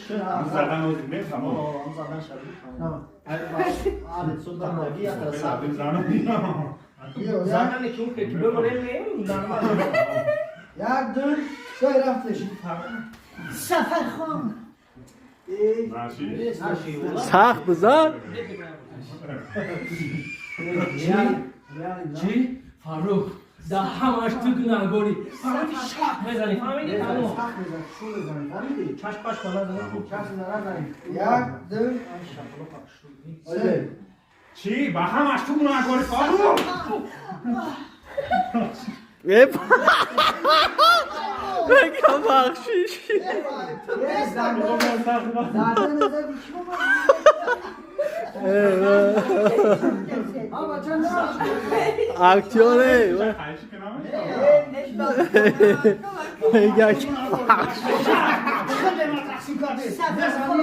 Задан ози не тамом. Задан шаби тамом. Занане ки ӯ ки бимонем, нормал. Як, ду, се, рафтеш. Сафархон. Сахт бизан. Чӣ? Фаррух, да ҳамаш ту гунаҳгорӣ. Фаррух, шах мезанӣ, фаҳмидӣ? Тамом. Сахт мезанӣ, шу мезанӣ, фаҳмидӣ? Чашм паш назанӣ. Чашм назанӣ. Як, ду, се. Чӣ? Ба ҳамаш ту гунаҳгорӣ, Фаррух. Бека бахшиш. Актёре. Мега ки бахшиш. Сафархон.